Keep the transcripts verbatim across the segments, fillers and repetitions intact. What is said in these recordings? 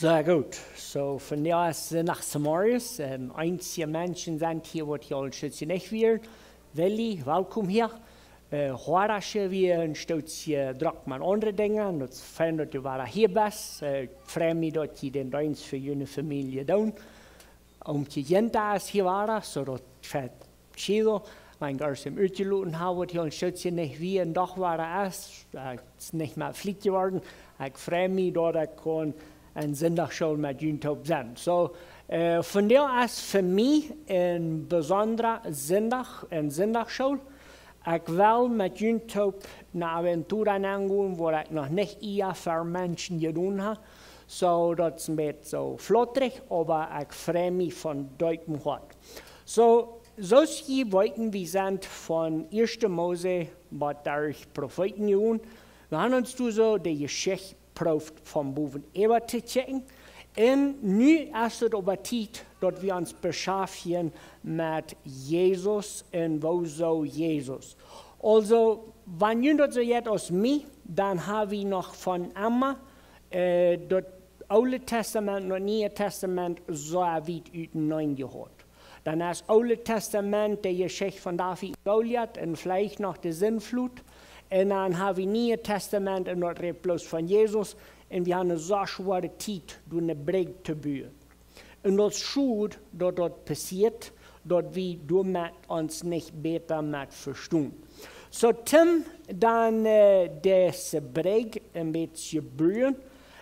Sea goot. So, vondoag es Sindach zemorjes un eenje Menschen sent hia, waut hia aul een Stootje nich wieren. Willi, welkom hia. Äh, Horace wia een Stootje drock met aundre Dinja. Un daut es fein, daut du wada hia best. Äh, ekj frei mie, daut jie dän Deenst fa june Famielje doonen. Om Jenta es hia wada, so daut felt chido. Mien Gast em utjeloten haben, waut hia een Stootje nich wia un doch wada es. Äh, es nich mea fliet jeworden. Ekj frei mie, daut ekj kaun een Sindachschool met junt toop sennen. So, äh, vondoag es fa mie een besondra Sindach, een Sindachschool. Ekj well met junt toop ne aventura aungonen, waut ekj noch nich ea fa Menschen jedonen hab. So, daut es een bät so flottrich, oba ekj frei mie von deepem Hoat. So, soo aus jie weeten, wie sent von ieeschte Mose bat derch Profeeten jegonen. Wie haben ons doa so de Jeschicht proowt von bowen äwa to kjikjen. Un nu es et oba Tiet, daut wie ons beschaftjen met Jesus un wuarom Jesus. Aulsoo, wan jie daut soo jeit aus mie, dan hab wie noch von emma, äh, daut Oole Tastament un daut Niee Tastament soo wiet uteneen jehaut. Dan es Oole Tastament de Jeschicht von David un Goliat un veleicht noch de Sindflut. Un dan hab wie Niee Tastament un daut rät bloos von Jesus. Un wie haben ne soo schwoare Tiet, doa ne Brigj to buen. Un daut es schod, daut daut passieet, daut wie doamet ons nich bäta met vestonen. So, Tim, dan, äh, dise Brigj een bät buen.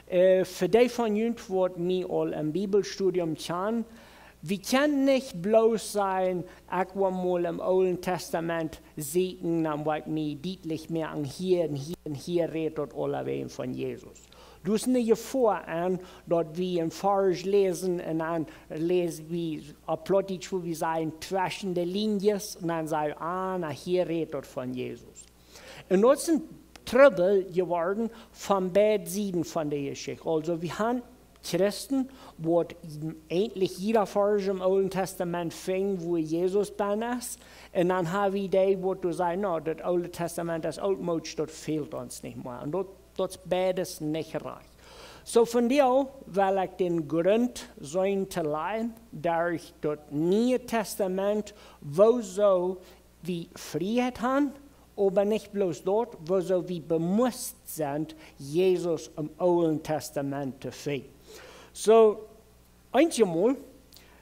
Äh, fa dee von junt, waut mie aul em Bibelstudium kjanen, wie kjennen nich bloos sajen, ekj woa mol em Oolen Tastament sieekjen, dan woa ekj mie dietlich moaken, hia un hia un hia rät daut aulawäajen von Jesus. Daut es ne Jefoa aun, daut wie een Varsch läsen un dan läs wie opp Plautdietsch, woo wie sajen, tweschen de Lienjes, un dan saj wie, ah, na, hia rät daut von Jesus. Un daut es een Trubbel jeworden von beid Sieden von de Jeschicht. Aulsoo, wie haben Christen, waut eejentlich jieda Varsch em Oolen Tastament finjen, wua Jesus bennen es. Un dan hab wie dee, waut doa sajen, na, daut Oole Tastament es ooltmoodsch, daut fält ons nich mea. Un daut, daut es beides nich rajcht. So, vondoag well ekj dän Grunt seenen to lajen, derch daut Niee Tastament, wuarom wie Frieheit haben, oba nich bloos daut, wuarom wie bemust sent, Jesus em Oolen Tastament to finjen. So, eenjemol,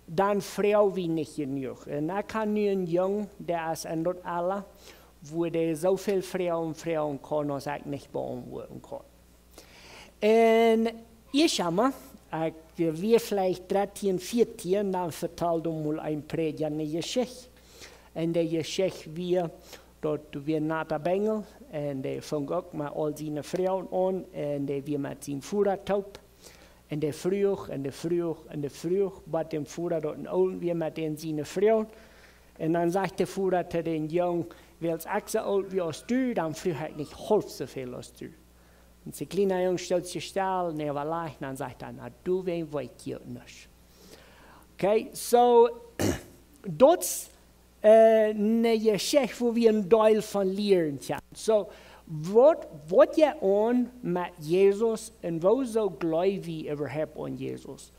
dan froag wie nich jenuach. Un ekj hab nu een Jung, dee es en daut Ella, wua dee soo väl Froagen froagen kaun, aus ekj nich beauntwuaden kaun. Un ekj emma, ekj wia veleicht dartieen, vieetieen, dan vetald mie mol een Prädja ne Jeschicht. Un de Jeschicht wia, daut wia een nata Benjel, un dee funk uk met aul siene Froagen aun, un dee wia met sien Voda toop. Un dee fruach, un dee fruach, un dee fruach, bat däm Voda daut een Oolen wia met dän siene Froagen. Un dan sajcht de Voda to dän Jung, wiels ekj soo oolt wia aus du, dan fruach ekj nich haulf soo väl aus du. Un de kjliena Jung stalt sikj stell, un hee wia leicht, dan sajcht hee, na, du, wäm weet je nich. Okay, so, daut es, äh, ne Jeschicht, wua wie een Deel von lieren kjennen. So, waut, waut jeit aun met Jesus un wuarom jleew wie äwahaupt aun Jesus?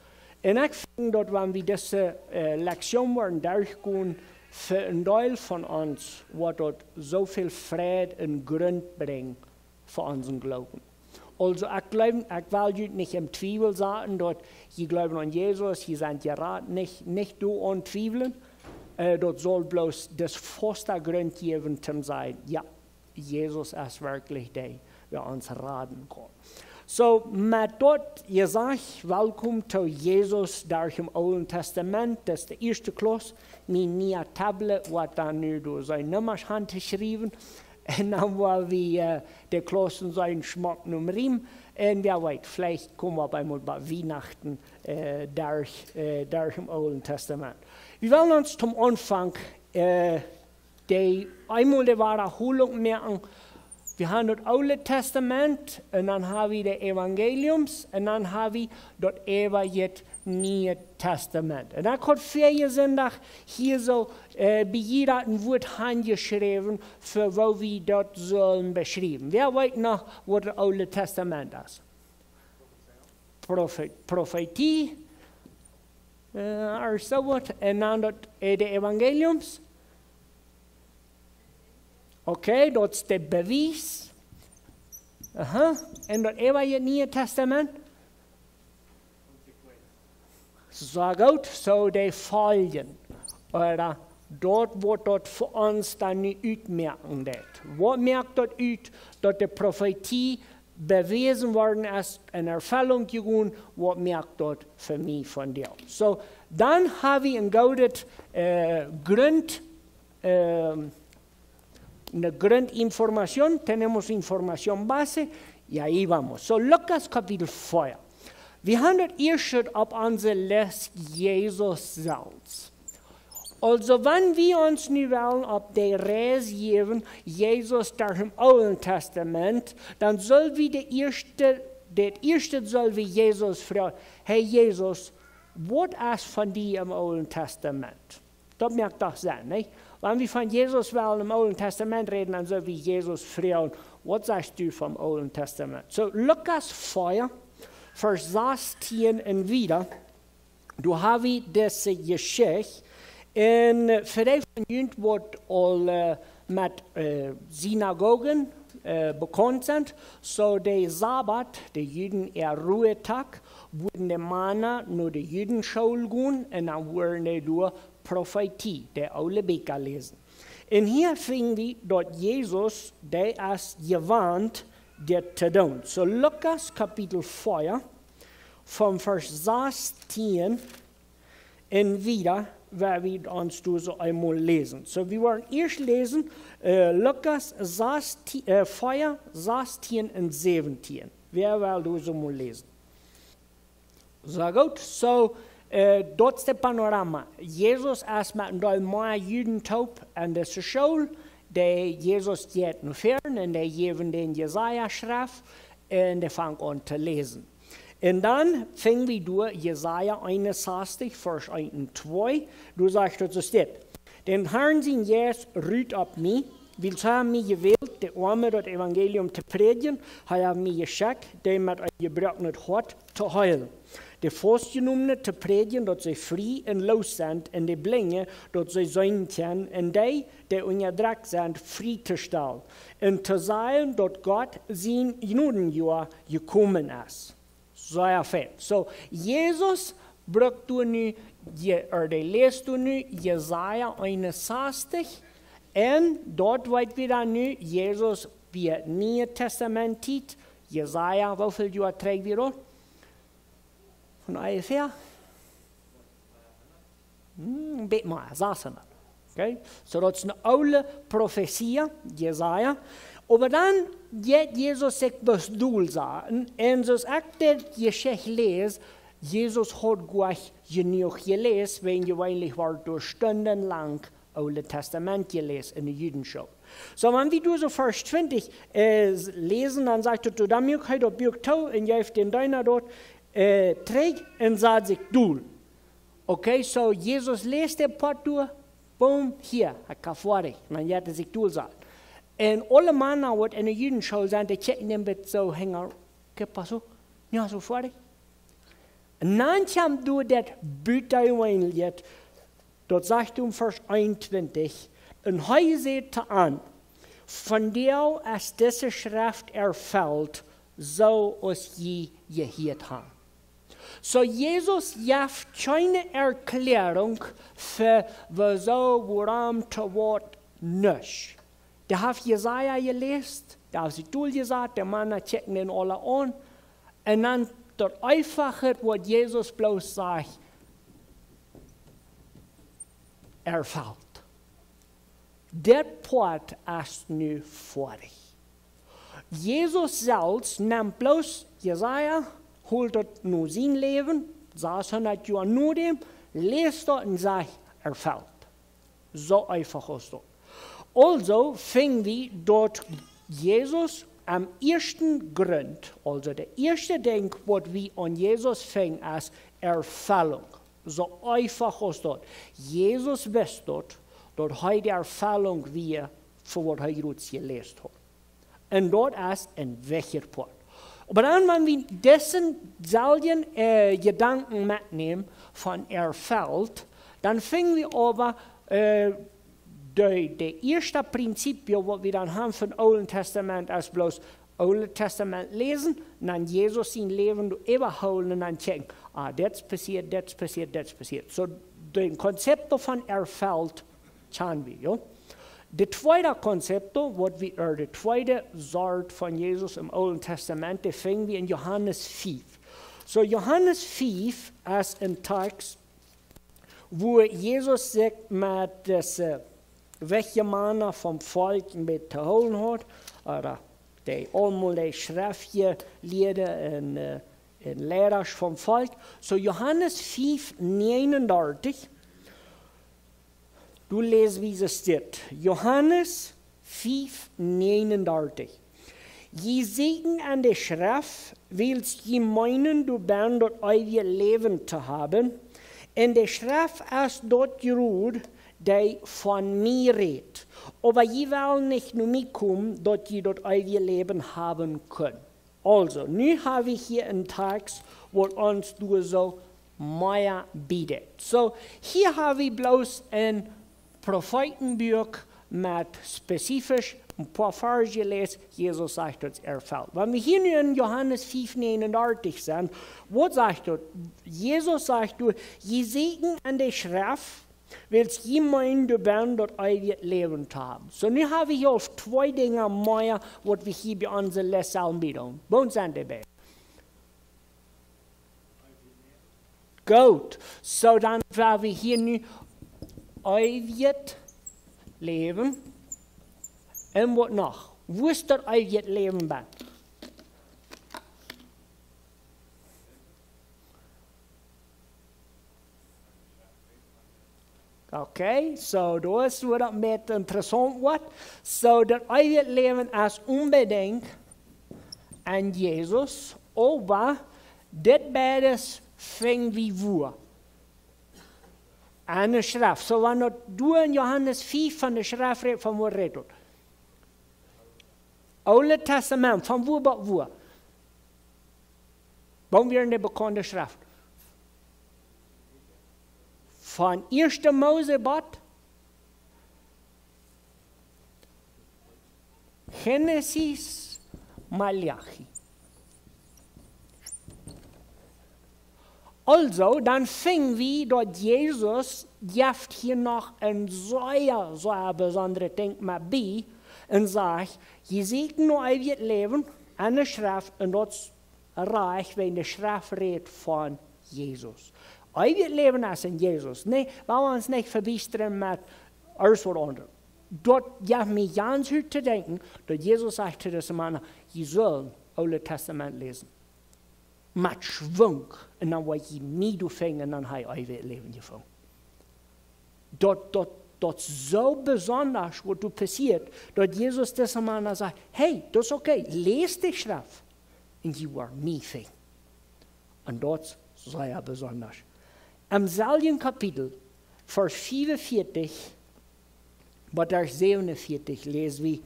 Un ekj finj daut, wan wie dise, äh, Lektion woaren derchgonen, fa een Deel von ons woat daut soo väl Fräd un Grunt brinjen fa onsen Gloowen. Aulsoo, ekj jleew, ekj well junt nich em Twiewel saten, daut jie jleewen aun Jesus, jie sent jerat, nich, nich doaraun twiewlen. Äh, daut saul bloos dis fausta Grunt jäwen, toom sajen, jo, Jesus es werkjlich dee, wäa ons raden kaun. So, met daut jesajcht, welkom to Jesus derch em Oolen Tastament, daut es de ieeschte Klauss, mien niea Tablet, waut dan nu doa sent Nummasch auntoschriewen. Un dan woa wie, äh, de Klaussen soo schmock nom Riem. Un wäa weet, veleicht kome wie bie mol bie Wienachten, äh, derch, äh, derch em Oolen Tastament. Wie wellen ons toom Aunfank, äh, de, eemol de Wadaholunk moaken. Wie haben daut Oole Tastament, un dan hab wie de Evangeliums, un dan hab wie daut eewje Niee Tastament. Un ekj haud väajen Sindach hia soo, äh, bie jieda een Wuat hanjeschräwen, fa woo wie daut sellen beschriewen. Wäa weet noch, waut daut Oole Tastament es? Profe- Profetie, äh, ooda soo waut. Un dan daut, äh, de Evangeliums. Okay, daut es de Bewies. Aha. Un daut äwaje Niee Tastament. Soo goot, soo de Foljen. Ooda daut woat daut fa ons dan nu utmoaken daut. Waut moakt daut ut, daut de Profetie bewäsen worden es, en Erfellunk jegonen, waut moakt daut fa mie vondoag? Soo, dan ha wie een goodet, äh, Grunt, ähm, ne Grundinformación, tenemos información base, y ahí vamos. Soo, Lukas Kapitel vea. Wie haben daut ieeschte opp onse Lest Jesus selfst. Aulsoo, wan wie ons nu wellen opp de Reis jäwen, Jesus derch daut Oole Tastament, dan sell wie de ieeschte, daut ieeschte sell wie Jesus froagen: "Hey Jesus, waut es von die em Oole Tastament?" Daut moakt doch Senn, nich? Wan wie von Jesus wellen em Oole Tastament räden, dan sell wie Jesus froagen: "Waut sajchst du vom Oole Tastament?" Soo, Lukas vea, Varsch sastieen un wieda. Doa ha wie dise Jeschicht. Un, äh, fa dee von junt waut aul, äh, met, äh, Synagogen, äh, bekaunt sent, soo de Sabbat, de Juden äa Ruhetag, wudden de Mana no de Judenschool gonen un dan wudden dee doa Profetie, de oole Bieekja läsen. Un hia finj wie daut Jesus, dee es jewant dit to doonen. Soo Lukas Kapitel vea, von Varsch sastieen un wieda, woa wie ons doa soo eemol läsen. Soo, wie woaren ieescht läsen, äh, Lukas sastieen, äh, vea, sastieen un säwentieen. Wäa well doa soo mol läsen? Soo goot, soo, äh, daut es de Panorama. Jesus es met een Deel mea Juden toop en dise School. De Jesus jeit no väaren un dee jäwen dän Jesaja Schreft un dee fangen aun to läsen. Un dan finj wie doa Jesaja eenunsastich, Varsch eent un twee, doa sajcht daut soo dit: "Dän Harn sien Jeist rut opp mie, wiels hee haft mie jewält, de Oame daut Evangelium to prädjen, hee haft mie jeschekjt, dee met een jebroaknet Hoat to heelen, de Faustjenomne to prädjen, daut see frie un loos sent, un de Blinje, daut see seenen kjennen, un dee, dee unjadrekjt sent, frie to stalen, un to sajen, daut Gott sien Jnodenjoa jekomen es." Sea fein. Soo, Jesus brukt doa nu, Je-, ooda dee läst doa nu Jesaja eenunsastich. Un daut weet wie dan nu, Jesus, bie daut Niee Tastament Tiet, Jesaja, woo väl Joa trigj wia daut? Von onjefäa? Hm, een bät mea, sas hundat. Okay? Soo, daut es ne oole Profezie, Jesaja. Oba dan jeit Jesus sikj bloos dol sajen. Un soo aus ekj dit Jeschicht läs, Jesus haud goa jenuach jeläst, wäajen jeweenlich wort doa stundenlang Oole Tastament jeläst en de Judenschool. Soo, wan wie doa soo Varsch twintich, äh, läsen, dan sajcht daut: "Doa muak hee daut Buak too un jeef dän Deena daut, äh, trigj un sad sikj dol." Okay, soo Jesus läst de Poat doa, boom, hia, ekj ha foadich. Dan jeit hee sikj dol saten. Un aule Mana waut en de Judenschool sent, dee kjikjen am een bät soo hinja: "¿Qué pasó? Ja, soo foadich." Un dan kjemt doa daut Buak doa, daut sajcht doa en Varsch eenuntwintich: "Un hee säd to an: Vondoag es dise Schreft erfelt, soo aus jie jehieet han." Soo, Jesus jeft kjeene Erkjläarunk fa woo, soo, wuarom, to waut, nuscht. Dee haft Jesaja jeläst, dee haft sikj dol jesat, de Mana kjikjen am aula aun. Un dan daut eefache, waut Jesus bloos sajcht: "Erfelt." Dit Poat es nu foadich. Jesus selfst nemt bloos Jesaja, holt daut no sien Läwen, sas hundat Joa no däm, läst daut un sajcht: "Erfelt." Soo eefach es daut. Aulsoo finj wie daut Jesus aum ieeschten Grunt, aulsoo daut ieeschte Dinkj waut wie aun Jesus finjen, es Erfellunk. Soo eefach es daut. Jesus wist daut, daut hee de Erfellunk wia fa waut hee jrods jeläst haud. Un daut es een wichtja Poat. Oba dan, wan wie disen selwjen, äh, Jedanken metnämen von erfelt, dan finj wie oba, äh, de, de ieeschte Prinzipien, waut wie dan haben von Oolen Tastament, es bloos Oolet Tastament läsen, dan Jesus sien Läwen doa äwahoolen un dan checken. Ah, dit es passieet, dit es passieet, dit es passieet. Soo, de Konzept von erfelt kjanen wie, jo? De tweede Konzept, waut wie, äh, de tweede Sort von Jesus em Oolen Tastament, dee finj wie en Johanes fief. Soo, Johanes fief es een Tekst, wua Jesus sikj met dise wajche Mana vom Volkj een bät to hoolen haud, ooda dee aulmol de Schreftjelieede un, äh, un Leidasch vom Volkj. Soo, Johanes fief näajenundartich, doa läs wie dit. Johanes fief näajenundartich. Jie sieekjen en de Schreft, wiels jie meenen, doa bennen daut eewje Läwen to haben. Un de Schreft es daut Jrod, dee von mie rät. Oba jie wellen nich no mie komen, daut jie daut eewje Läwen haben kjennen. Aulsoo, nu hab wie hia een Tekst, waut ons doa soo mea biedt. Soo, hia hab wie bloos een Profeetenbuak met spezifisch een poa Varsch jeläst, Jesus sajcht daut erfelt. Wan wie hia nu en Johanes fief näajenundartich sent, waut sajcht daut? Jesus sajcht doa: Jie sieekjen en de Schreft, wiels jie meenen, doa bennen daut eewje Läwen to haben. Soo, nu hab wie hia aul twee Dinja mea, waut wie hia bie onse Läs sellen bie doonen. Woo sent dee bie? Goot. Soo, dan woa wie hia nu eewjet Läwen. Un waut noch? Woo es daut eewjet Läwen bie? Okay, soo, daut es waut daut met interessaunt woat. Soo, daut eewje Läwen es onbedinjt en Jesus, oba dit beides finj wie wua? En de Schreft. Soo, wan daut doa en Johanes fief von de Schreft rät, von wua rät daut? Oolet Tastament, von wua bat wua? Wua wia de bekaunde Schreft? Von ieeschte Mose bat Genesis, Maleachi. Aulsoo, dan finj wie daut Jesus jeft hia noch een sea, sea besondret Dinkj met bie un sajcht: Jie sieekjen no eewjet Läwen en de Schreft, un daut es rajcht, wan de Schreft rät von Jesus. Eewjet Läwen es en Jesus. Nä, wie wellen ons nich vebiestren met aules waut aundret. Daut jeft mie gaunz väl to denkjen, daut Jesus sajcht to dise Mana: Jie sellen Oolet Tastament läsen. Met Schwung. Un dan woa jie mie doa finjen, dan hab jie eewjet Läwen jefungen. Daut, daut, daut es soo besonda, waut doa passieet, daut Jesus dise Mana sajcht: Hey, daut es okay, läs de Schreft. Un jie woaren mie finjen. Un daut es sea besonda. Em selwjen Kapitel, Varsch fiefunvieetich bat Varsch säwenunvieetich, läs wie: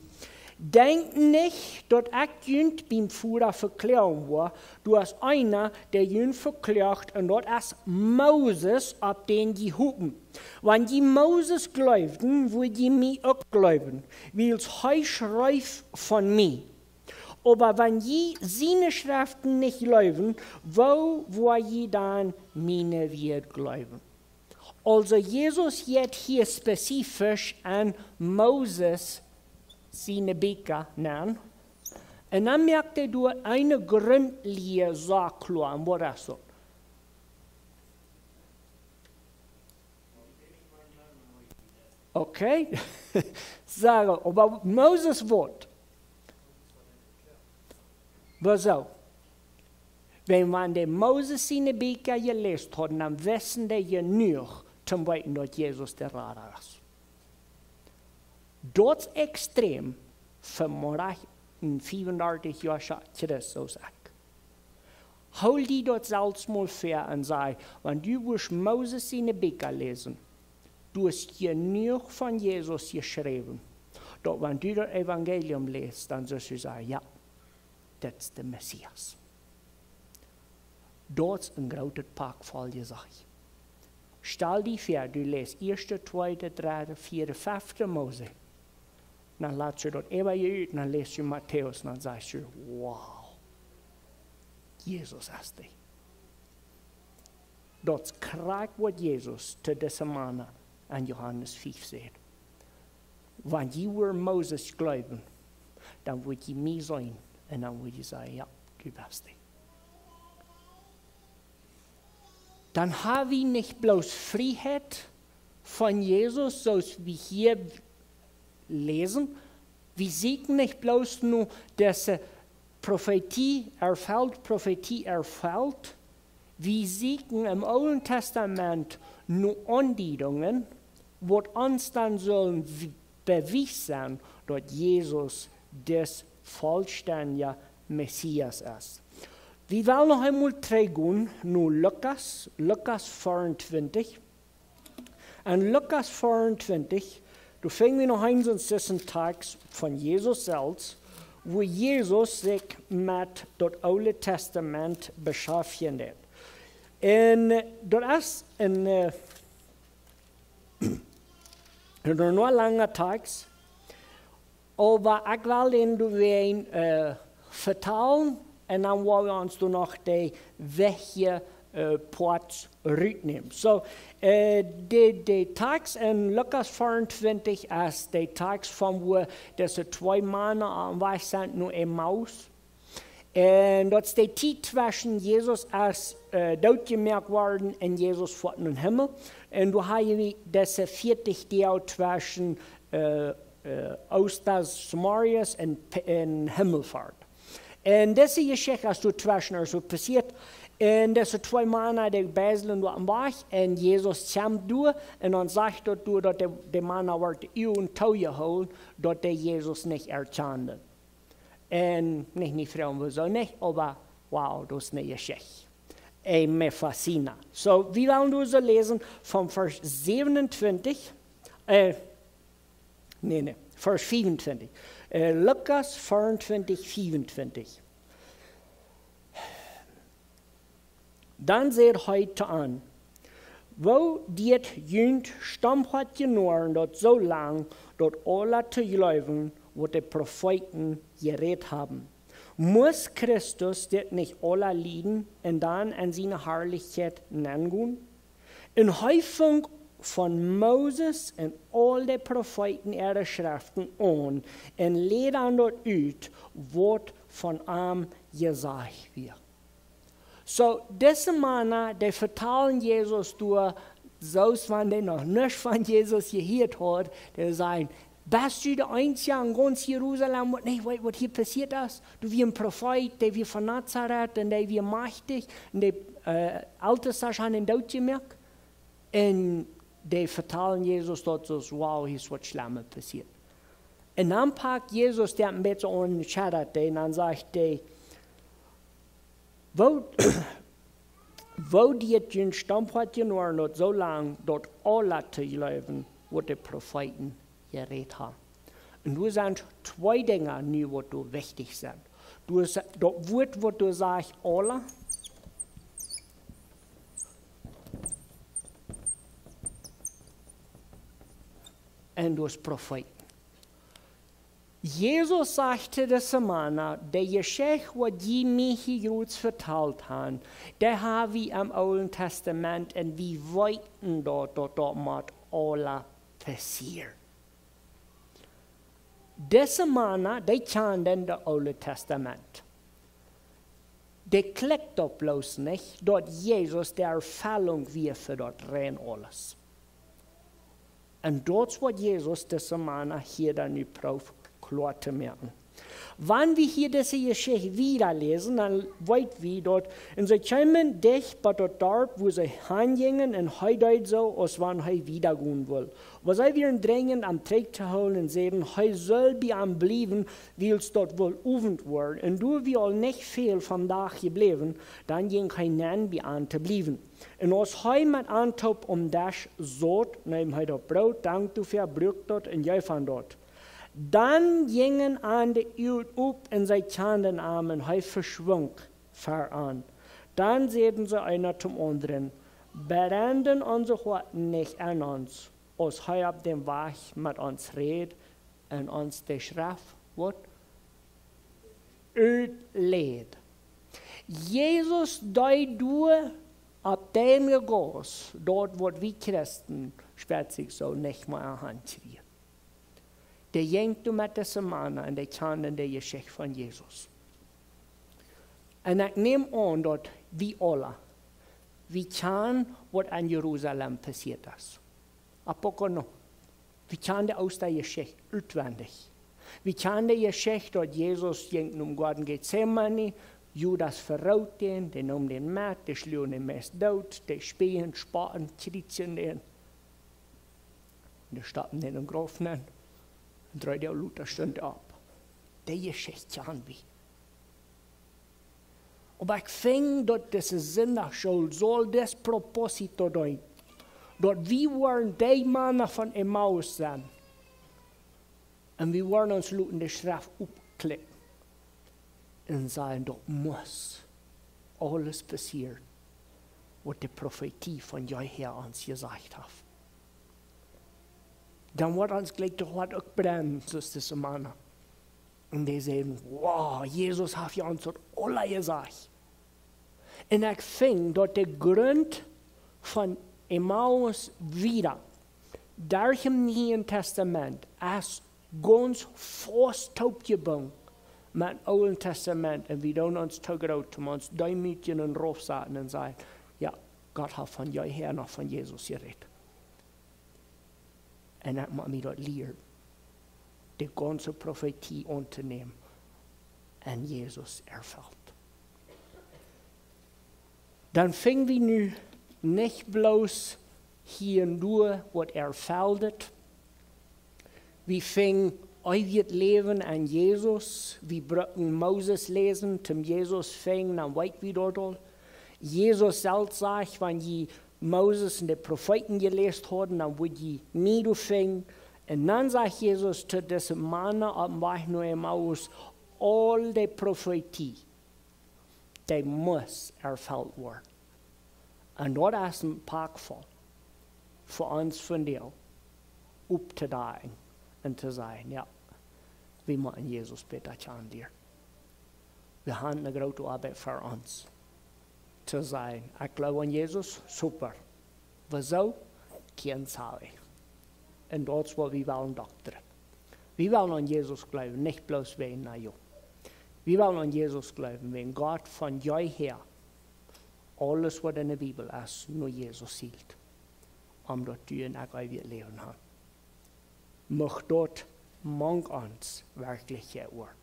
Denkjt nich, daut ekj junt biem Voda vekloagen woa. Doa es eena, dee junt vekloagt, un daut es Moses, opp dän jie hopen. Wan jie Moses jleewden, wudd jie mie uk jleewen, wiels hee schreef von mie. Oba wan jie siene Schreften nich jleewen, woo woa jie dan miene Wieed jleewen? Aulsoo, Jesus jeit hia spezifisch aun Moses siene Bieekja nenn. Un dan moakt hee doa eene Grundlia soo kloa. Un waut es daut? Okay. Saj, oba Moses waut? Wuarom? Wan, wan dee Moses siene Bieekja jeläst hauden, dan wisten dee jenuach toom weeten, daut Jesus de Rada es. Daut es extrem fa mie, een fiefundartich Joa Christ aus ekj. Hool die daut selfst mol väa un saj: Wan du wurscht Moses siene Bieekja läsen, du hast jenuach von Jesus jeschräwen, daut wan du daut Evangelium läst, dan sust du sajen: Jo, Dit es de Messias. Daut es een grootet Pak voll Jesajcht. Stal die väa, du läst ieeschte, tweede, dredde, vieede, fefte Mose. Dan latst du daut äwa die ut, dan läst du Matäus, dan sajchst du: "Wow, Jesus es dee." Daut es krakjt waut Jesus to dise Mana en Johanes fief sajcht: "Wan jie wudden Moses jleewen, dan wudd jie mie seenen." Un dan wudd jie sajen: "Jo, du best dee." Dan ha wie nich bloos Frieheit von Jesus, soo aus wie hia läsen. Wie sieekjen nich bloos no dise Profetie erfelt, Profetie erfelt. Wie sieekjen em Oolen Tastament no Aundiedungen, waut ons dan sellen w-, bewiesen, daut Jesus de vollstendje Messias es. Wie wellen noch eemol trigjgonen no Lukas, Lukas vea un twintich. En Lukas vea un twintich, doa finj wie noch eemol een Text von Jesus selfst, wua Jesus sikj met daut Oole Tastament beschäftjen deed. Un daut es een, äh, een noch langa Text, oba ekj well dän doa wada, äh, vetalen un dan woa wie ons doa noch de wichtje, äh, Poat rutnämen. Soo, äh, de, de Text en Lukas vea un twintich es de Text von wua dise twee Mana aum Wajch sent no Emmaus. Un daut es de Tiet tweschen Jesus es, äh, dootjemoakt worden un Jesus foat nom Himmel. Un doa ha wie dise vieetich Doag tweschen, äh, äh, Oostan, Semarius un P-, un Himmelfoat. Un dise Jeschicht es doa tweschen aulsoo passieet. Un dise twee Mana, dee beislen doa aum Wajch. Un Jesus kjemt doa. Un dan sajcht daut doa, daut de, de Mana worden de Uagen toojehoolen, daut dee Jesus nich erkjanden. Un nich, nich froagen wuarom nich, oba wow, daut es eene Jeschicht. Ey, me fascina. Soo, wie wellen doa soo läsen von Varsch säwen un twintich, äh, nä, nä, Varsch fiew un twintich. Äh, Lukas vea un twintich, fiew un twintich. Dan säd hee to an: "Woo deed junt stomphoatje Noaren daut soo lang daut aula to jleewen, waut de Profeeten jerät haben? Must Christus dit nich aula lieden un dan en siene Harlichkjeit nengonen?" Un hee funk von Moses un aul de Profeeten äare Schreften aun un läd an daut ut, waut von am jesajcht wia. Soo, dise Mana, dee vetalen Jesus doa, soo aus wan dee noch nuscht von Jesus jehieet haud, dee säden: "Best du de eensja en gaunz Jerusalem, waut nich weet, waut hia passieet es? Du, wia een Profeet, dee wia von Nazaret un dee wia majchtich un dee, äh, Eltestasch han am dootjemoakt." Un dee vetalen Jesus daut soo: "Wow, hia es waut Schlemmet passieet." Un dan pakt Jesus dee een bät aun de Scholla un dan sajcht hee: "Woo, woo deed junt stomphoatje Noaren daut soo lang daut aula to jleewen, waut de Profeeten jerät haben?" Un doa sent twee Dinja nu, waut doa wichtich sent. Doa es daut Wuat, waut doa sajcht aula, un doa es Profeeten. Jesus sajcht to dise Mana: "De Jeschicht, waut jie mie hia jrods vetalt han, dee ha wie em Oolen Tastament un wie weeten daut, daut daut mott aula passieren." Dise Mana, dee kjanden daut Oole Tastament. Dee kjikjt opp bloos nich, daut Jesus de Erfellunk wia fa daut rein aules. Un daut es waut Jesus dise Mana hia dan nu proowt kloa to moaken. Wan wie hia dise Jeschicht wieda läsen, dan weet wie daut: "Un see kjeemen dicht bie daut Darp, wua see hanjinjen, un hee deed soo, aus wan hee wieda gonen wull. Oba see wieren drinjent am trigj to hoolen un säden, hee sull bie an bliewen, wiels daut wull Owent woaren. Un doa wia aul nich väl vom Dach jebläwen, dan jinkj hee nenn bie an to bliewen. Un aus hee met an toop aum Desch saut, neem hee daut Broot, dankd doafäa, bruak daut un jeef an daut. Dan jinjen an de Uagen op un see kjanden am un hee veschwunk ver an. Dan säden see eena tom aundren: Brennen onse Hoaten nich en ons, aus hee opp däm Wajch met ons räd un ons de Schreft waut utläd? Jesus deed doa opp däm Gaus daut, waut wie Christen spezifesch soo nich mea han kjrieen. Dee jinkj doa met dise Mana un dee kjanden de Jeschicht von Jesus. Un ekj näm aun daut wie aula, wie kjanen waut en Jerusalem passieet es. Apokono. Wie kjanen de Oostajeschicht utwendich. Wie kjanen de Jeschicht daut Jesus jinkj nom Goaden Gethsemane, Judas verrood dän, dee neemen dän met, dee schluagen dän meist doot, dee spieejen, spotten, kjriezjen dän. Un dee stoppen dän em Grauf nenn. Un dree Doag lota stunt hee opp. Dee Jeschicht kjanen wie. Oba ekj finj daut dise Sindachschool saul dit Propósito deenen. Daut wie woaren dee Mana von Emmaus sennen. Un wie woaren ons loten de Schreft opkjliepen. Un sajen, daut mott aules passieren, waut de Profetie von jehaun ons jesajcht haft. Dan woat ons jlikj daut Hoat uk brennen, soo aus dise Mana. Un dee säden: Wow, Jesus haft je ons daut aula jesajcht. Un ekj finj daut de Grunt von Emmaus wieda derch em Nieen Tastament es gaunz faust toopjebungen met Oolen Tastament. Un wie doonen ons too groot, om ons deemootjen un raufsaten un sajen: Jo, Gott haft von jehaun noch von Jesus jerät. Un ekj mott mie daut lieren, de gaunze Profetie auntonämen un Jesus erfelt. Dan finj wie nu nich bloos hia un doa waut erfelt. Wie finjen eewjet Läwen en Jesus. Wie brucken Moses läsen, toom Jesus finjen, dan weet wie daut aul. Jesus selfst sajcht, wan jie Moses un de Profeeten jeläst hauden, dan wudd jie mie doa finjen. Un dan sajcht Jesus to dise Mana opp däm Wajch no Emmaus: Aul de Profetie, dee mott erfelt woaren. Un daut es een Pak voll fa ons vondoag opptodakjen un to sajen: Jo, wie motten Jesus bäta kjanen lieren. Wie haben eene groote Oabeit ver ons. To sajen: Ekj jleew aun Jesus, super. Woo soo? Kjeen Saul. Un daut es waut wie wellen doktren. Wie wellen aun Jesus jleewen, nich bloos wäajen, na jo. Wie wellen aun Jesus jleewen, wäajen Gott von jehaun aules waut en de Bibel es, no Jesus hilt. Om daut du un ekj eewjet Läwen haben. Mucht daut mank ons werkjlich woaren.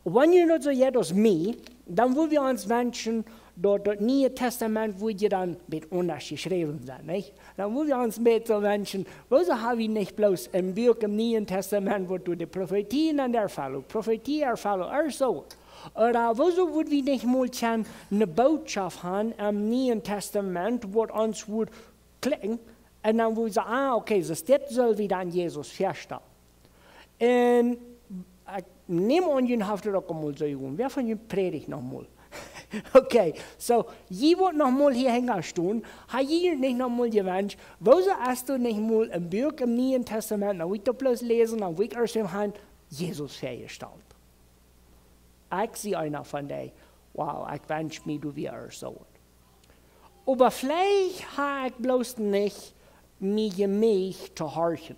Wan jie daut soo jeit aus mie, dan wudd wie ons wenschen, daut daut Niee Tastament wudd je dan een bät aundasch jeschräwen sennen, nich? Dan wudd wie ons een bät soo wenschen, woo soo ha wie nich bloos een Buak em Nieen Tastament, waut doa de Profetie un dan de Erfellunk, Profetie, Erfellunk, ooda soo. Ooda woo soo wudd wie nich mol kjennen eene Bootschoft haben em Nieen Tastament, waut ons wudd kjlikjen, un dan wudd wie sajen: Ah, okay, soo dit sell wie dan Jesus väastalen. Un ekj näm aun, jie haben daut uk aul mol soo jedonen. Wäa von junt prädicht noch mol? Okay, soo, jie woaren noch mol hia hinjen stonen. Ha jie junt nich noch mol jewenscht, woo soo aus du nich mol een Buak em Nieen Tastament, dan wudd ekj daut bloos läsen, dan wudd ekj ieescht em haben Jesus väajestalt. Ekj sie eena von dee, wow, ekj wensch mie, du wieescht soo. Oba veleicht ha ekj bloos nich mie jemeecht to horchen.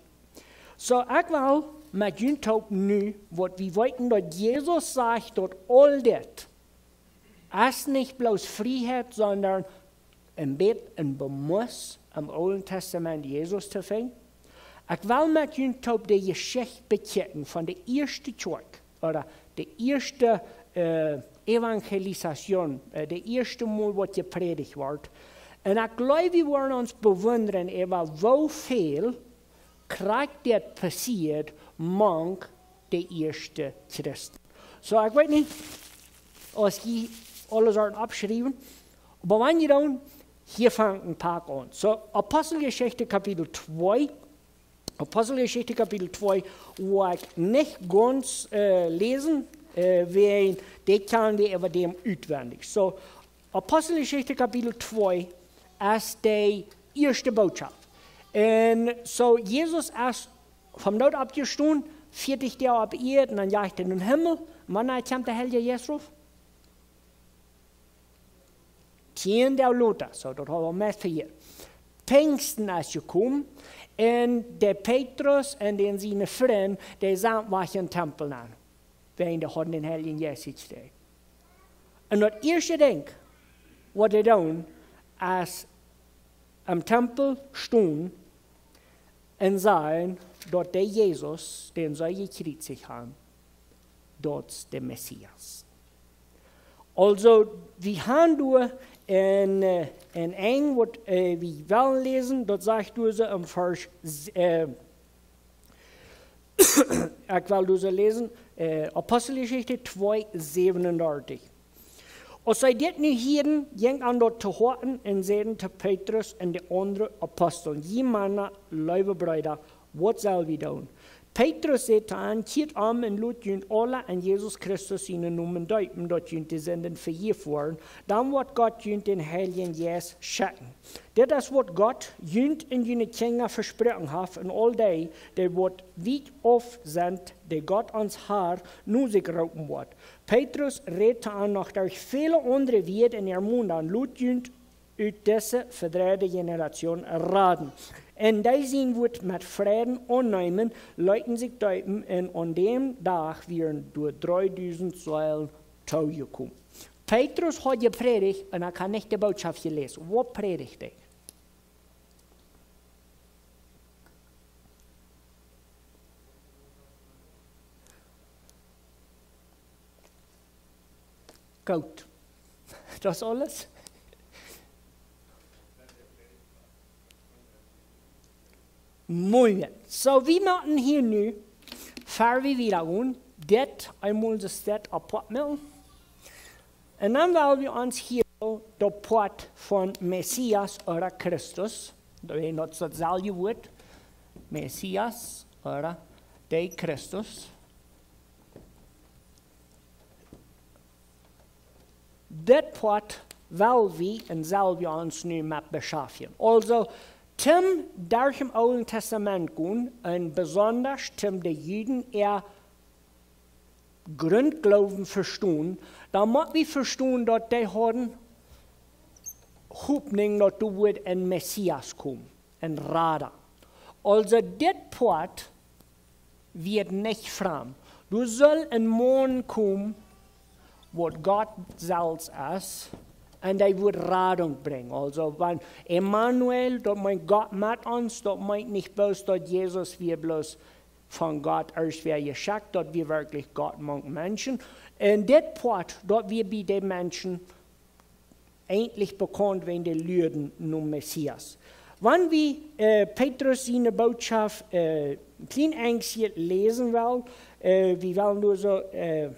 Soo, ekj well met junt toop nu, waut wie weeten, daut Jesus sajcht, daut aul dit es nich bloos Frieheit, sonda een bät een Bemoss em Oolen Tastament Jesus to finjen. Ekj well met junt toop de Jeschicht bekjikjen von de ieeschte Kjoakj, ooda de ieeschte, äh, Evangelisation, äh, de ieeschte Mol waut jeprädicht wort. Un ekj jleew, wie woaren ons bewundren äwa woo väl krakjt dit passieed mank de ieeschte Christen. Soo, ekj weet nich aus jie aules woaren oppschriewen, oba wan jie dan, hia fangt een Pak aun. Soo, Aposteljeschicht Kapitel twee, Aposteljeschicht Kapitel twee, woa ekj nich gaunz, äh, läsen, äh, wäajen dee kjanen wie äwa däm utwendich. Soo, Aposteljeschicht Kapitel twee es de ieeschte Bootschoft. Un soo, Jesus es vom Doot oppjestonen, vieetich Doag opp Ieed, un dan jeit hee nom Himmel. Wanea kjemt de Heilje Jeist rauf? Tieen Doag lota, soo daut haft aul mea vehieet. Pinjsten es jekomen, un de Petrus un dän siene Frind, dee sent wajch em Tempel nenn, wäajen dee hauden dän Heiljen Jeist jekjräajen. Un daut ieeschte Dinkj, waut dee doonen, es em Tempel stonen un sajen, daut dee Jesus, dän see jekjriezicht haben, daut es de Messias. Aulsoo, wie haben doa en, äh, en Enj, waut, äh, wie wellen läsen, daut sajcht doa soo em Varsch, äh, ekj well doa soo läsen, äh, Aposteljeschicht twee, säwenundartich. Aus see dit nu hieeden, jinkj an daut to Hoaten un säden to Petrus un de aundre Aposteln: "Jie Mana, leewe Breeda, waut sell wie doonen?" Petrus säd to an: "Kjieet om un lot junt aula en Jesus Christus sienen Nomen deepen, daut junt de Sinden vejäft woaren. Dan woat Gott junt dän Heiljen Jeist schekjen. Dit es waut Gott junt un june Kjinja vesproaken haft, un aul dee, dee waut wiet auf sent, dee Gott ons Har no sikj roopen woat." Petrus räd to an noch derch väle aundre Wieed un ermond an: "Lot junt ut dise vedreide Jeneratioon raden." Un dee, dee sien Wuat met Freiden aunneemen, leeten sikj deepen, un aun däm Dach wieren doa dreedusent Seelen toojekomen. Petrus haud jeprädicht, un ekj hab nich de Bootschoft jeläst. Waut prädicht hee? Goot. Daut es aules? Muy bien. Soo, wie motten hia nu, ver wie wieda gonen, dit eemol de Städ apoat moaken. Un dan well wie ons hia daut Poat von Messias ooda Christus, daut es daut selwje Wuat, Messias ooda de Christus. Dit Poat well wie un sell wie ons nu met beschaftjen. Aulsoo, toom derch daut Oole Tastament gonen, un besondasch toom de Juden äa Grundgloowen vestonen, dan mott wie vestonen, daut dee hauden Hopninj, daut doa wudd een Messias komen, een Rada. Aulsoo, dit Poat wia nich framd. Doa sull een Maun komen, waut Gott selfst es, un dee wudd Radunk brinjen. Aulsoo, wan Immanuel, daut meent Gott met ons, daut meent nich bloos, daut Jesus wia bloos von Gott aus wia jeschekjt, daut wia werkjlich Gott mank Menschen. Un dit Poat, daut wia bie de Menschen eejentlich bekaunt wäajen de Lüaden nom Messias. Wan wie, äh, Petrus siene Bootschoft, äh, een kjlien enjstje läsen well, äh, wie wellen doa soo, äh,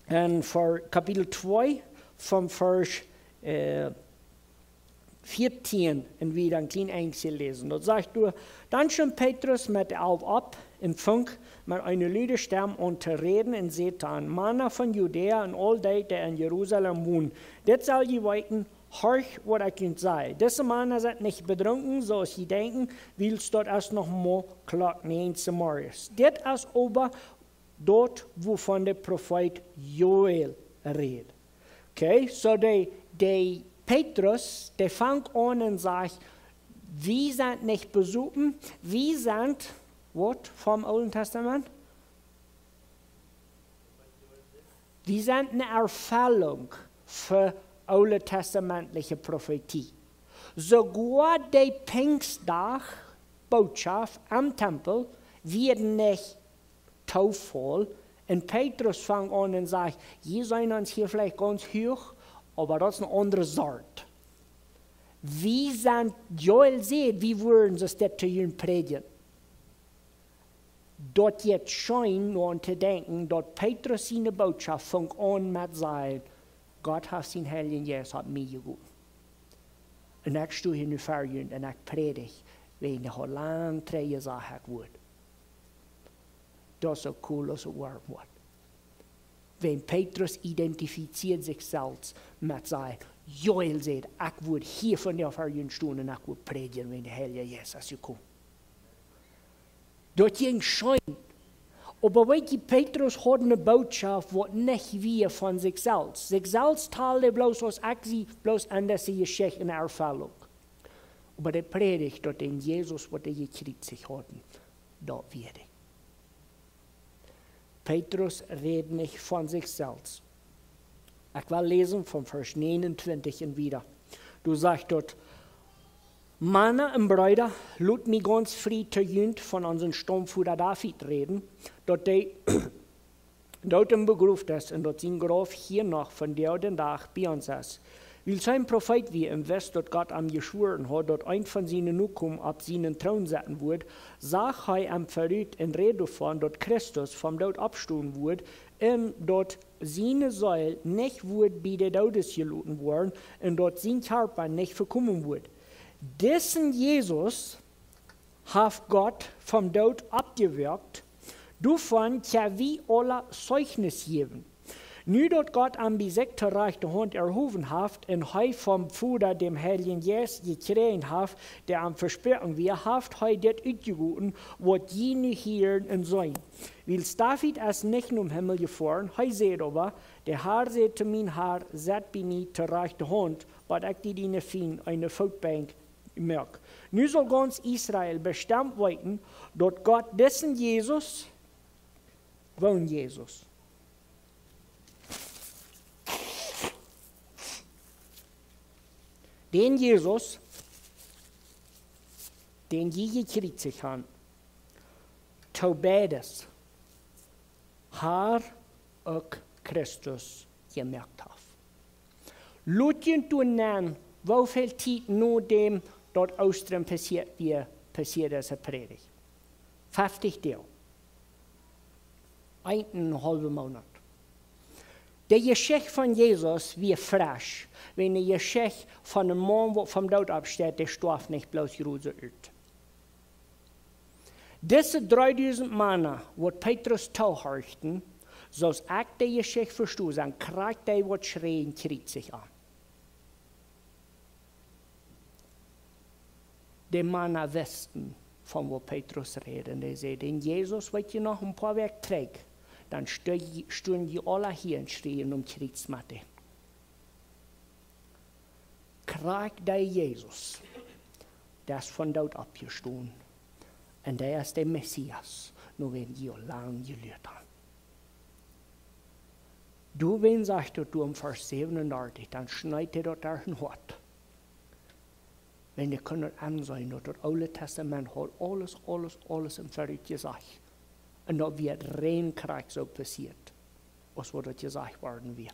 en Ver-, Kapitel twee von Varsch, äh, vieetieen un wie dan een kjlien enjstje läsen. Daut sajcht doa: Dan stunt Petrus met de Alf opp un funk met eene lude Stemm aun to räden un säd to an: Mana von Judäa un aul dee, dee en Jerusalem wonen, dit sell jie weeten, horcht, waut ekj junt saj. Dise Mana sent nich bedrunken, soo aus jie denkjen, wiels daut es noch mau Klock näajen zemorjes. Dit es oba daut, wuavon de Profeet Joel rät. Okay, soo de, de Petrus, dee fangt aun un sajcht: Wie sent nich besopen, wie sent, waut vom Oolen Tastament? Wie sent eene Erfellunk fa ooltestamentliche Profetie. Soogoa de Pinjstdach Bootschoft aum Tempel wia nich Toofall. Un Petrus fangt aun un sajcht: Jie seenen ons hia veleicht gaunz huach, oba daut es eene aundre Sort. Wie sent, Joel sajcht, wie wudden soo dit to junt prädjen. Daut jeit scheen no aun to denkjen, daut Petrus siene Bootschoft funk aun met sajen: Gott haft sienen Heiljen Jeist opp mie jegoten. Un ekj sto hia nu ver junt un ekj prädj. Wan dee haud lang trigj jesajcht, ekj wudd. Daut es soo cool aus et woaren woat. Wan Petrus identifizieet sikj selfst met sien: Joel säd, ekj wudd hia vondoag fa junt stonen un ekj wudd prädjen, wan de Heilje Jeist es jekomen. Daut jinkj scheen. Oba weet jie, Petrus haud eene Bootschoft, waut nich wia von sikj selfst. Sikj selfst tald hee bloos aus: Ekj sie bloos aun dise Jeschicht eene Erfellunk. Oba dee prädicht, daut dän Jesus, waut dee jekjriezicht hauden, daut wia dee. Petrus rät nich von sikj selfst. Ekj well läsen von Varsch näajenuntwintich un wieda. Doa sajcht daut: Mana un Breeda, lot mie gaunz frie to junt von onsen Staumvoda David räden, daut dee doot un begroft es un daut sien Grauf hia noch vondoag dän Dach bie ons es. Wiels hee een Profeet wia un wist, daut Gott am jeschwoaren haud, daut eent von siene Nokomen opp sienen Troon setten wudd, sach hee am verut un räd doavon, daut Christus vom Doot oppstonen wudd un daut siene Seel nich wudd bie de Doodes jeloten woaren un daut sien Kjarpa nich vekomen wudd. Disen Jesus haft Gott vom Doot oppjewakjt, doavon kjenn wie aula Zeichnis jäwen. Nu daut Gott am bie sikj to rajchte Haunt erhowen haft un hee vom Voda dän Heiljen Jeist jekjräajen haft, dee am vesproaken wia, haft hee dit utjegoten, waut jie nu hieren un seenen. Wiels David es nich nom Himmel jefoaren, hee säd oba: De Har säd to mien Har: Sett bie mie to rajchte Haunt, bat ekj die diene Fiend eene Footbenkj moak. Nu saul gaunz Israel bestemt weeten, daut Gott disen Jesus, woon Jesus, dän Jesus, dän jie jekjriezicht haben, to beides Har uk Christus jemoakt haft. Lot junt doa nenn, woo väl Tiet no däm daut Oostren passieet wia, passieed dise Prädicht. Feftich Doag. Een un een haulwen Moonat. De Jeschicht von Jesus wia fresch, wan de Jeschicht von een Maun, waut vom Doot oppsteit, dee storf nich bloos jrod soo ut. Dise dreedusent Mana, waut Petrus toohorchten, soo aus ekj de Jeschicht vesto, sent krakjt dee, waut schräden: Kjriezicht am. De Mana wisten, von waut Petrus räd, un dee säden: Dän Jesus, weet jie noch, een poa Wäakj trigj, dan stu-, stunden jie aula hia un schrieejen: Kjriezicht am. Krakjt dee Jesus, dee es vom Doot oppjestonen. Un dee es de Messias, no wäm jie aul lang jeluat haben. Doawäajen sajcht daut doa em Varsch säwenundartich, dan schneed hee daut derch daut Hoat. Wan dee kunnen enseenen, daut daut Oole Testament haud aules, aules, aules em Verut jesajcht. Un daut wia rein krakjt soo passieet, aus waut daut jesajcht worden wia.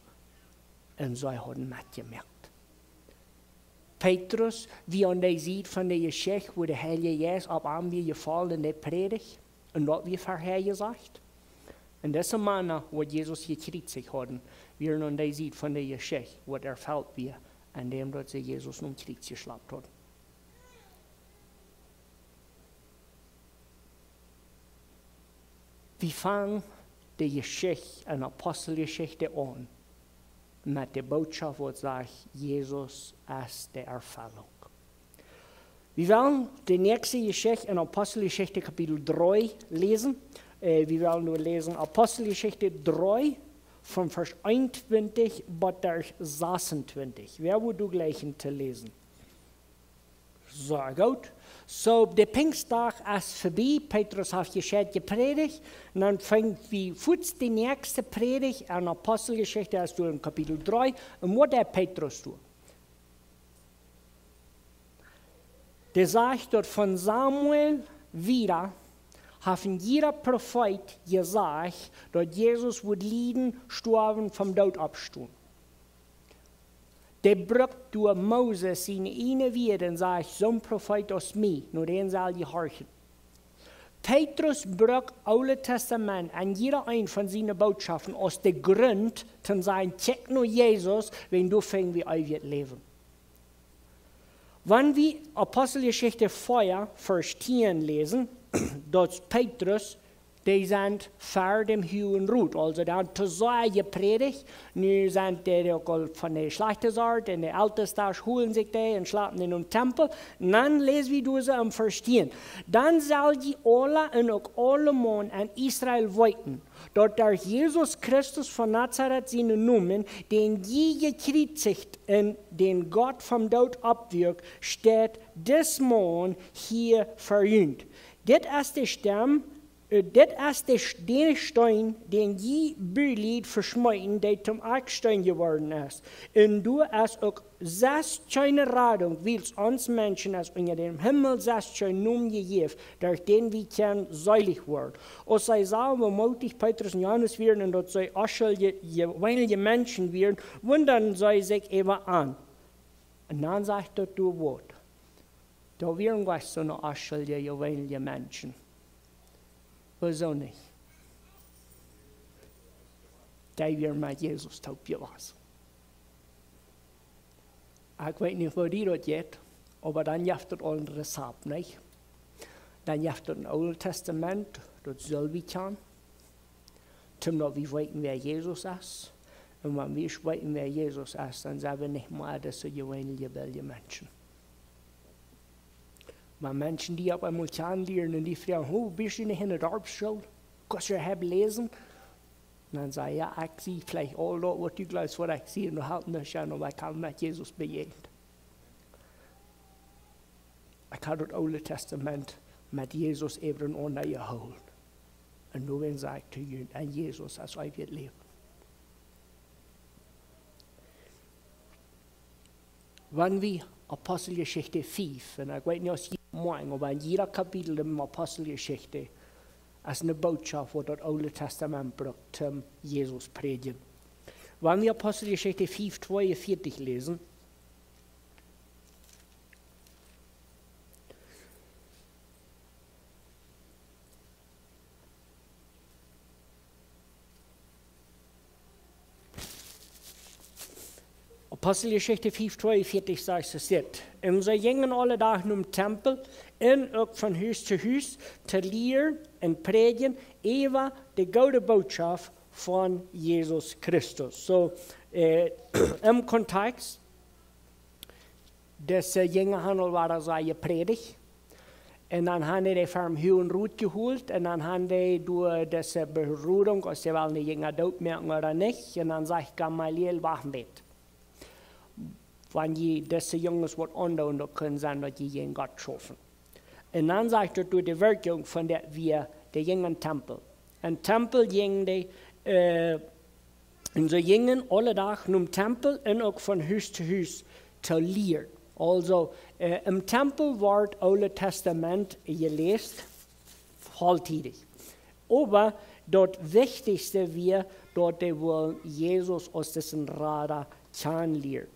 Un see hauden metjemoakt. Petrus wia aun de Sied von de Jeschicht, wua de Heilje Jeist opp am wia jefollen en de Prädicht. Un daut wia verhäa jesajcht. Un dise Mana, waut Jesus jekjriezicht hauden, wieren aun de Sied von de Jeschicht, waut erfelt wia, aun däm daut see Jesus nom Kjriez jeschlapt hauden. Wie fangen de Jeschicht en Aposteljeschicht aun met de Bootschoft, waut sajcht: Jesus es de Erfellunk. Wie wellen de näakjste Jeschicht en Aposteljeschicht Kapitel dree läsen. Äh, wie wellen nu läsen Aposteljeschicht dree, von Varsch eenuntwintich bat Varsch sasuntwintich. Wäa wudd doa jlikjen to läsen? Sea goot. Soo, de Pinjstdach es verbie, Petrus haft jescheit jeprädicht, un dan fangen wie fuaz de näakjste Prädicht aun. Aposteljeschicht es doa en Kapitel dree, un waut deed Petrus doa? Dee sajcht, daut von Samuel wieda haft een jieda Profeet jesajcht, daut Jesus wudd lieden, stoawen, vom Doot oppstonen. Dee brukt doa Moses siene ieejne Wieed un sajcht: Soon Profeet aus mie, no dän sell jie horchen. Petrus brukt Oole Testament un jieda een von siene Bootschoften aus de Grunt, toom sajen: Kjikj no Jesus, wäajen doa finj wie eewjet Läwen. Wan wie Aposteljeschicht vea, Varsch tieen läsen, daut Petrus, dee sent ver däm Huagen Rot. Aulsoo, dee han too sea jeprädicht, nu sent dee uk aul von de schlajchte Sort, un de Eltestasch holen sikj dee un schlapen en däm Tempel. Un dan läs wie doa soo em Varsch tieen. Dan sell jie aula un uk aulemaun en Israel weeten, daut derch Jesus Christus von Nazareth sienen Nomen, dän jie jekjriezicht un dän Gott vom Doot oppwakjt, steit dis Maun hia ver junt. Dit es de Stemm, äh, dit es de, de Steen, dän jie Bulied veschmeeten, dee toom Akjsteen jeworden es. Un doa es uk sest kjeene Radunk, wiels ons Menschen es unja däm Himmel sest kjeen Nomen jejäft, derch dän wie kjennen selich woaren. Aus see sagen, woo mootich Petrus un Johanes wieren un daut see onschuldje, jeweenelje Menschen wieren, wundaden see sikj äwa an. Un dan sajcht daut doa Wuat: Doa wieren jlikj soone onschuldje, jeweenelje Menschen. Wuarom nich? Dee wieren met Jesus toop jewast. Ekj weet nich, woo die daut jeit, oba dan jeft daut aul een Rezept, nich? Dan jeft daut een Oolet Tastament, daut sull wie kjanen, toom daut wie weeten, wäa Jesus es. Un wan wie weeten, wäa Jesus es, dan sent wie nich mea dise jeweenelje bilje Menschen. Wan Menschen die opp eemol kjanen lieren un die froagen: "Ho, best du nich enne Darpsschool? Kaust du hia läsen?" Dan saj: "Jo, ekj sie veleicht aul daut, waut du jleefst, waut ekj sie, un du hast nuscht aun, oba ekj hab met Jesus bejäajent. Ekj hab daut Oole Tastament met Jesus äwa een Oaja jehoolen. Un nu wan saj ekj to junt, en Jesus es eewjet Läwen." Wan wie Aposteljeschicht fief, un ekj weet nich aus jie moakjen, oba en jieda Kapitel en Aposteljeschicht es eene Bootschoft, waut daut Oole Tastament brukt, om Jesus prädjen. Wan wie Aposteljeschicht fief, tweeunvieetich läsen, Aposteljeschicht fief, tweeunvieetich sajcht et dit: "Un see jinjen aule Dach nom Tempel un uk von Hus to Hus to lieren un prädjen äwa de goode Bootschoft von Jesus Christus." Soo, äh, em Kontext, dise Jinja han aul wada sea jeprädicht. Un dan han dee dee ver dän Huagen Rot jehoolt. Un dan han dee doa dise Berodunk, aus see wellen de Jinja dootmoaken ooda nich. Un dan sajcht Gamaliel: "Wacht een bät. Wan jie dise Junges waut aundoonen, dan kaun sennen, daut jie jäajen Gott schaufen." Un dan sajcht et doa de Wirkjunk von de, wia de Jinja em Tempel. Em Tempel jinjen dee, äh, un see jinjen aule Dach nom Tempel un uk von Hus to Hus to lieren. Aulsoo, äh, em Tempel wort Oole Tastament jeläst, volltiedich. Oba daut Wichtichste wia, daut dee wullen Jesus aus disen Rada kjanen lieren.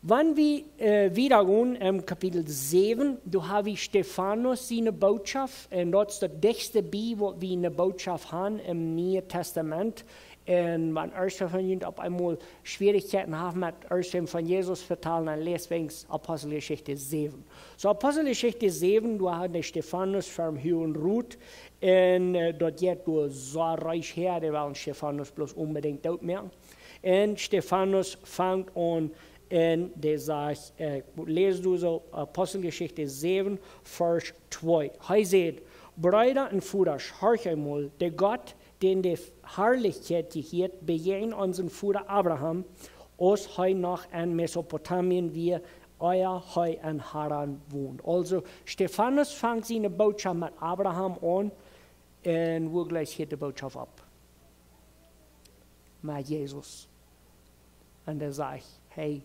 Wan wie, äh, wieda gonen em Kapitel säwen, doa hab wie Stefanus siene Bootschoft, un daut es daut dichtste bie, waut wie eene Bootschoft han em Nieen Tastament. Un wan eena von junt opp eemol Schwierichkjeiten haft met eena von Jesus vetalen, dan läst weens Aposteljeschicht säwen. Soo, Aposteljeschicht säwen, doa haud dee Stefanus ver däm Huagen Rot, un, äh, daut jeit doa soo reich häa, dee wellen Stefanus bloos onbedinjt dootmoaken. Un Stefanus fangt aun un dee sajcht, äh, läs du soo Aposteljeschicht säwen, Varsch twee. Hee sajcht: "Breeda un Vodasch, horcht eemol, de Gott, dän de Harlichkjeit jehieet, bejäajend onsen Voda Abraham, aus hee noch en Mesopotamien wia, ea hee en Haran wond." Aulsoo, Stefanus fangt siene Bootschoft met Abraham aun un wua jlikj hieet de Bootschoft opp? Met Jesus. Un hee sajcht: "Hey,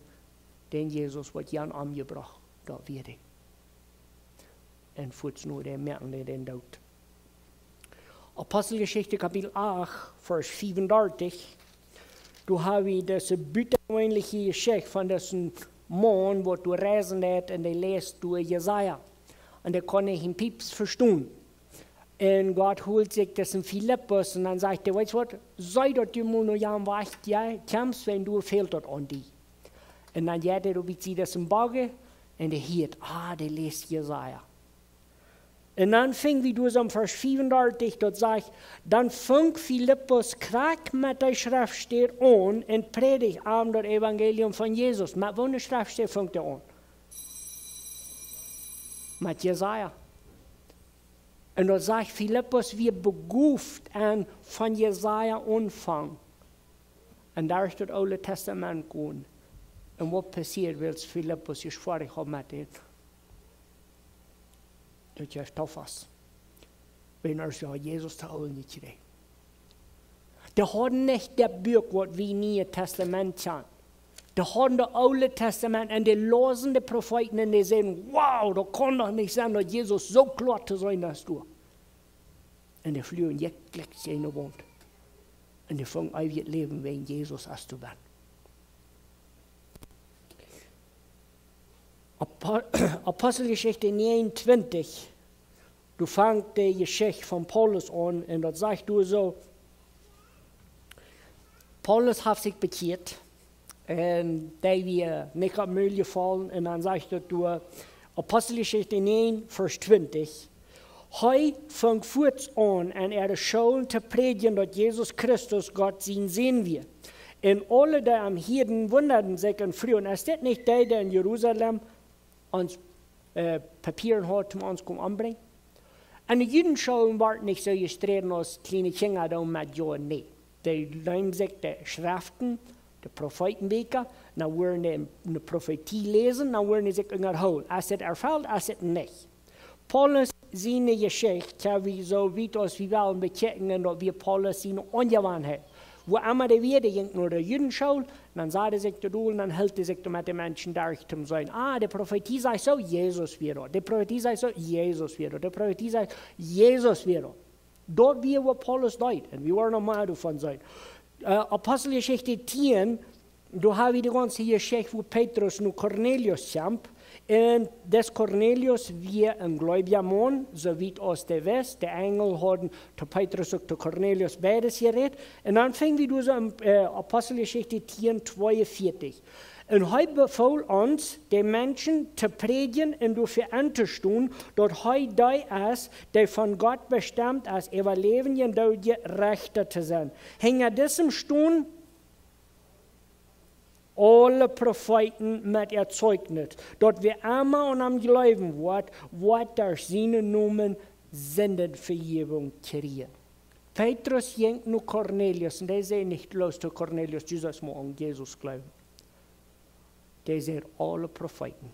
dän Jesus, waut jie han omjebrocht, daut wia dee." Un fuats no däm moaken dee dän doot. Aposteljeschicht Kapitel acht, Varsch fiefundartich. Doa hab wie dise butajeweenelje Jeschicht von disen Maun, waut doa reisen deed, un dee läst doa Jesaja. Un dee kunn nich een Pieps vestonen. Un Gott holt sikj disen Filippus un dan sajcht hee: "Weetst waut, saj daut du mol no jan wajch, jo, kjemst, wan doa fält daut aun die." Un dan jeit hee doa bie disen Boajch, Un dee hieet, ah, dee läst Jesaja. Un dan fung wie doa soo em Varsch fiefundartich, daut sajcht: Dan fung Filippus krakjt met de Schreftstäd aun un prädicht am daut Evangelium von Jesus. Met woone Schreftstäd fung dee aun? Met Jesaja. Un daut sajcht, Filippus wia begoft en von Jesaja aunfangen un derch daut Oole Testament gonen. Un waut passieed, wiels Filippus jesproaken haud met dän? Daut jeft Tofas. Wan aus je Jesus to hoolen jekjräajen. Dee hauden nich daut Buak, waut wie Niee Testament kjanen. Dee hauden daut Oole Testament un dee lausen de Profeeten un dee säden: Wow, daut kaun doch nich sennen, daut Jesus soo kloa to seenen es doa. Un dee fluagen jlikj jäajen de Waunt. Un dee fungen eewjet Läwen wäajen Jesus aus doa bennen. Apo-, Aposteljeschicht näajenuntwintich, doa fangt de Jeschicht von Paulus aun un daut sajcht doa soo: Paulus haft sikj bekjieet un dee wia nich opp Mul jefollen un dan sajcht daut doa, Aposteljeschicht näajen, Varsch twintich: Hee funk fuaz aun en äare Schoolen to prädjen, daut Jesus Christus Gott sien Sän wia. Un aule, dee am hieeden, wundaden sikj un fruagen: Es dit nich dee, dee en Jerusalem ons, äh, Papieren haud, om ons komen ombrinjen? En de Judenschoolen wort nich soo jesträden aus kjliene Kjinja doonen met jo un nä. Dee neemen sikj de Schreften, de Profeetenbieekja, dan wudden dee ne Profetie läsen, dan wudden dee sikj unjahoolen. Es dit erfelt, es dit nich? Paulus siene Jeschicht, kjenn wie soo wiet aus wie wellen bekjikjen, un daut wia Paulus siene Aunjewanheit. Wua emma dee wia, dee jinkj no de Judenschool, dan sad hee sikj doa dol, dan hilt hee sikj doa met de Menschen derch, om to seenen: Ah, de Profetie sajcht soo, Jesus wia daut. De Profetie sajcht soo, Jesus wia daut. De Profetie sajcht, Jesus wia daut. Daut wia waut Paulus deed. Un wie woaren noch mea doavon seenen. Äh, Aposteljeschicht tieen, doa ha wie de gaunze Jeschicht, wua Petrus no Kornelius kjemt. Un dis Kornelius wia een gleubja Maun, soo wiet aus dee wist. De Enjel hauden to Petrus uk to Kornelius beides jerät. Un dan fung wie doa soo en, äh, Aposteljeschicht tieen, tweeunvieetich. Un hee befool ons, de Menschen to prädjen un doafäa entostonen, daut hee dee es, dee von Gott bestemt es, äwa Läwendje un Doodje Rechta to sennen. Hinja disem stonen aule Profeeten met äa Zeichnis, daut wäa emma aun am jleewen woat, woat derch sienen Nomen Sindenvejäwunk kjrieen. Petrus jinkj no Kornelius un dee säd nich bloos to Kornelius: Du saust mau aun Jesus jleewen. Dee säd: Aule Profeeten,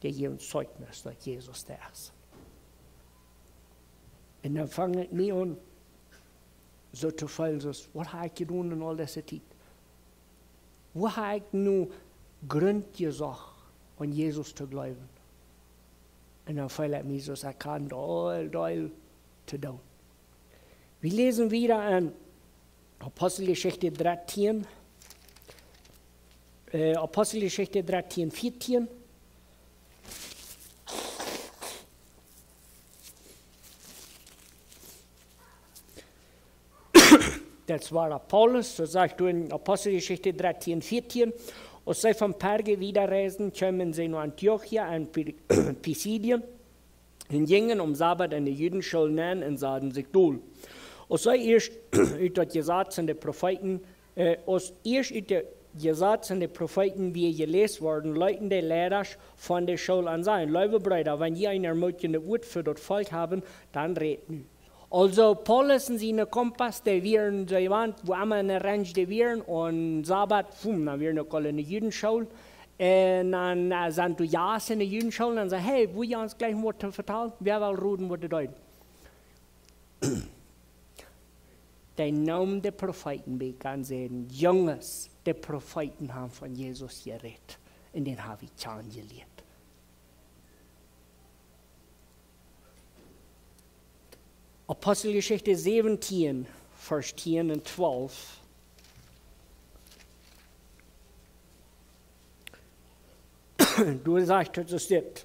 dee jäwen Zeichnis, daut Jesus dee es. Un dan fung ekj mie aun soo to feelen, soo: Waut ha ekj jedonen en aul dise Tiet? Wua ha ekj nu Grunt jesocht, aun Jesus to jleewen? Un dan feel ekj mie soo aus ekj kaun deel, deel to doonen. Wie läsen wieda en Aposteljeschicht dartieen, äh, Aposteljeschicht dartieen, vieetieen. Daut wia Paulus, soo sajcht doa en Aposteljeschicht dartieen, vieetieen: Aus see von Perge wieda reisden, kjeemen see no Antiochia en Pi-, Pisidien un jinjen aum Sabat en de Judenschool nenn un saden sikj dol. Aus see ieescht ut daut Jesaz un de Profeeten, äh, aus ieescht ut daut Jesaz un de Profeeten wia jeläst worden, leeten de Leidasch von de School an sajen: Leewe Breeda, wan jie een ermuntjrendet Wuat fa daut Volkj haben, dan rät nu. Aulsoo Paulus un siene Kumpels, dee wieren soo jewant, wua emma enne Ranch dee wieren, un Sabat, fum, dan wieren dee uk aul enne Judenschool. Un dan, äh, sent doa Jast enne Judenschool, un dan säden: Hey, wudd jie ons jlikj waut to vetalen? Wäa well roden, waut dee deeden? Dee neemen de Profeetenbieekja un säden: Junges, de Profeeten haben von Jesus jerät. Un dän hab ekj kjanenjelieet. Aposteljeschicht säwentieen, Varsch tieen un twalf. Doa sajcht et soo dit: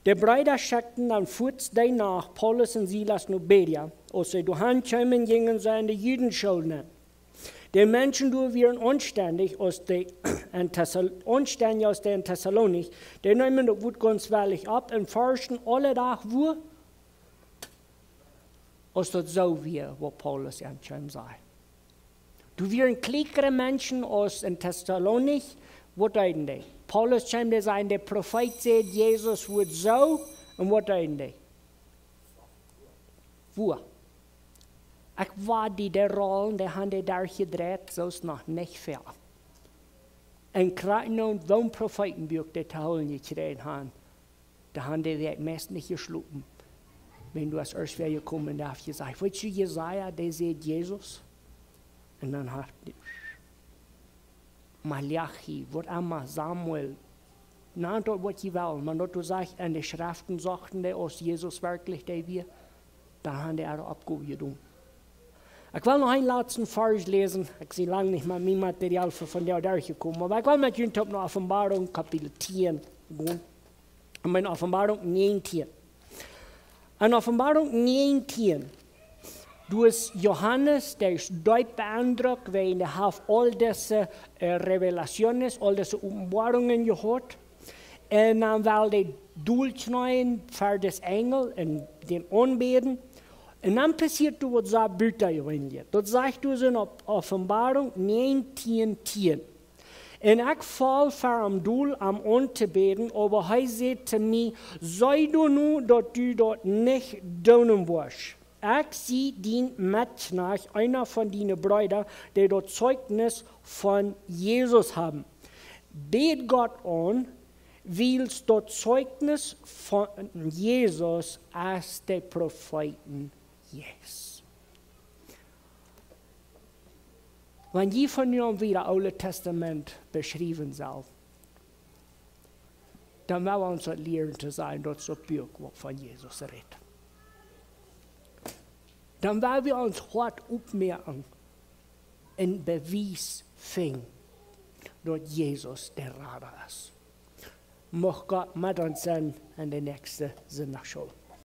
De Breeda schekjten dan fuaz dee Nacht Paulus un Silas no Berea. Aus see doahan kjeemen, jinjen see en de Judenschool nenn. De Menschen doa wieren aunstendich aus de, en Thessal-, aunstendich aus de en Thessalonich, dee neemen daut Wuat gaunz wellich opp un forschten aule Dach, woo, aus daut soo wia, waut Paulus an kjeem sajen. Doa wieren kjliekjre Menschen aus en Thessalonich, waut deeden dee? Paulus kjeem, dee säd, de Profeet säd, Jesus woat soo, un waut deeden dee? Woo? Ekj woa die de Rollen, dee han dee derchjedreit, soo noch nich väl. En krakjt nu, woo een Profeetenbuak dee to hoolen jekjräajen han, doa han dee meist nich jeschlopen. Wan doa es ieescht wäa jekomen un haft jesajcht, weetst du, Jesaja, dee säd Jesus. Un dan haft Malachi, waut emma, Samuel, nant daut waut jie wellen, mau daut doa sajcht, en de Schreften sochten dee, aus Jesus werkjlich dee wia, dan han dee äare Oppgow jedonen. Ekj well noch een latsten Varsch läsen. Ekj sie lang nich met mien Material fa vondoag derchjekomen, oba ekj well met junt opp no Offenbarung Kapitel tieen gonen. Ekj meen Offenbarung näajentieen. En Offenbarung näajentieen, doa es Johanes, dee es deep be'endrukt, wiels hee haft aul dise, äh, Revelaciones, aul dise Openboarungen jehaut. Un dan well hee dolkjneeen ver dän Enjel un dän aunbäden. Un dan passieet doa waut soo butajeweenlichet. Daut sajcht doa en Op-, Offenbarung näajentieen tieen. Un ekj foll ver am dol, am auntobäden, oba hee säd to mie: "Saj du nu, daut du daut nich doonen woascht. Ekj sie dien Metkjnajcht, eena von diene Breeda, dee daut Zeijnis von Jesus haben. Bäd Gott aun, wiels daut Zeijnis von Jesus es de Profeeten Jesus." Wan jie von nu aun wieda Oole Tastament beschriewen sellen, dan well wie ons daut lieren to sajen, daut es daut Buak waut von Jesus rät. Dan well wie ons Hoat oppmoaken un Bewies finjen, daut Jesus de Rada es. Mucht Gott met ons sennen en de näakjste Sindachschool.